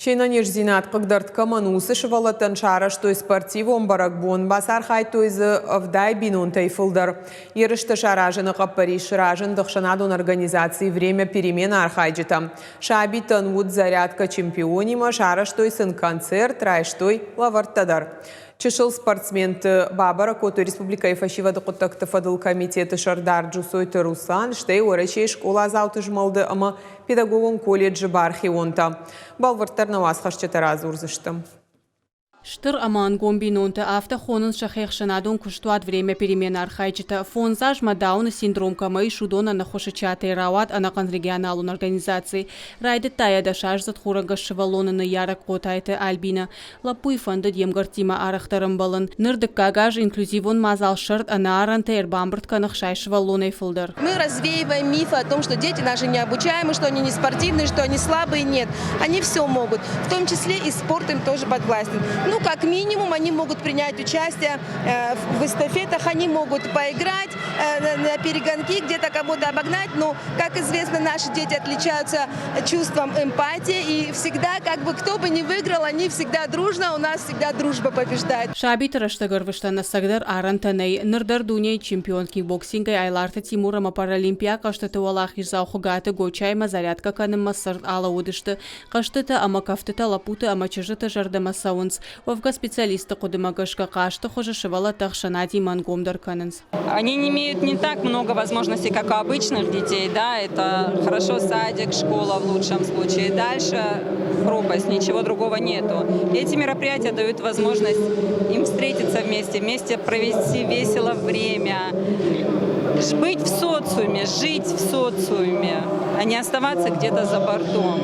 Се нӕниздзинад хъыгдӕрд кӕмӕн у, уыцы сывӕллӕттӕн сарӕзтой спортивон бӕрӕгбон. Бацархайдтой дзы 70 бинонтӕй фылдӕр. Ерыстӕ саразыны хъӕппӕрис разынд ӕхсӕнадон организаци «Время перемен» архайджытӕм. Сабитӕн уыд зарядкӕ чемпионимӕ, сарӕзтой сын концерт, райстой лӕвӕрттӕ дӕр. Чысыл спортсменты бабӕрӕг кодтой республикӕйы фӕсивӕды хъуыддӕгты фӕдыл комитеты сӕрдар Джусойты Руслан, стӕй Уӕрӕсейы скъоладзауты змӕлды ӕмӕ педагогон колледжы бархионтӕ. Бӕлвырддӕр нӕ уацхӕсджытӕ радзурдзысты. Стыр ӕмӕ ӕнгом бинонтӕ, афтӕ хонынц сӕхи ӕхсӕнадон куыстуат «Время перемен» архайджытӕ. Фондз азмӕ Дауны синдром кӕмӕ ис, уыдонӕн ӕххуысы чатӕй рауад ӕнӕхъӕн регионалон организаци. Райдыдта йӕ дӕсаздзыд хурӕнгӕс сывӕллоны ныййарӕг Хъотайты Альбинӕ. Лӕппуйы фӕндыд йе мгӕрттимӕ арӕхдӕр ӕмбӕлын. Ныр дыккаг аз инклюзивон мадзал сӕрд ӕнӕарӕнтӕй ӕрбамбырд кӕны 60 сывӕллонӕй фылдӕр. Мы развеиваем мифы о том, что дети наши необучаемы, что они не спортивные, что они слабые. Нет, они все могут. В том числе и спорт им тоже подвластен. Ну, как минимум, они могут принять участие в эстафетах, они могут поиграть на перегонки, где-то кого-то обогнать. Но, как известно, наши дети отличаются чувством эмпатии. И всегда, как бы кто бы ни выиграл, они всегда дружно, у нас всегда дружба побеждает. Сабиты рӕстӕг ӕрвыстӕн ӕцӕгдӕр арӕнтӕ нӕй. Ныр дӕр дунейы чемпион кикбоксингӕй Айларты Тимур ӕмӕ паралимпиаг хъӕзтыты уӕлахиздзау Хуыгаты Гочаимӕ зарядкӕ кӕнынмӕ цырд алӕууыдысты. Хъӕзтытӕ ӕмӕ кӕфтытӕ лӕппуты ӕмӕ чызджыты зӕрдӕмӕ цӕуынц. Уӕвгӕ специалистты хъуыдымӕ гӕсгӕ хъазты хуызы сывӕллӕттӕ ӕхсӕнадимӕ ӕнгомдӕр кӕнынц. Они не имеют не так много возможностей, как у обычных детей. Да, это хорошо садик, школа в лучшем случае. Дальше пропасть, ничего другого нету. Эти мероприятия дают возможность им встретиться вместе, вместе провести весело время, быть в социуме, жить в социуме, а не оставаться где-то за бортом.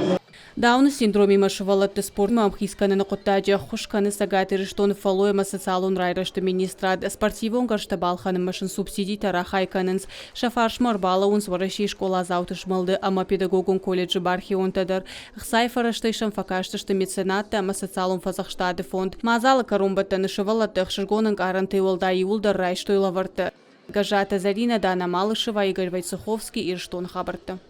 Дауны синдромимӕ сывӕллӕтты спортмӕ ӕмхиц кӕныны хъуыддаджы ӕххуыс кӕны Цӕгат Ирыстоны фӕллой ӕмӕ социалон райрӕзты министрад. Спортивон гӕрзтӕ балхӕнынмӕ сын субсидитӕ рахай кӕнынц. Сӕ фарсмӕ ӕрбалӕууынц Уӕрӕсейы скъоладзауты змӕлды ӕмӕ педагогон колледжы бархионтӕ дӕр. Ӕхцайы фӕрӕзтӕй сӕм фӕкастысты меценаттӕ ӕмӕ социалон фӕдзӕхстады фонд. Мадзалы кӕронбӕттӕны сывӕллӕтты ӕхсызгон ӕнкъарӕнтӕй уӕлдай иууылдӕр райстой лӕвӕрттӕ. Гӕззаты Зӕринӕ, Дана Малышева, Игорь Войцеховский, Ирыстоны хабӕрттӕ.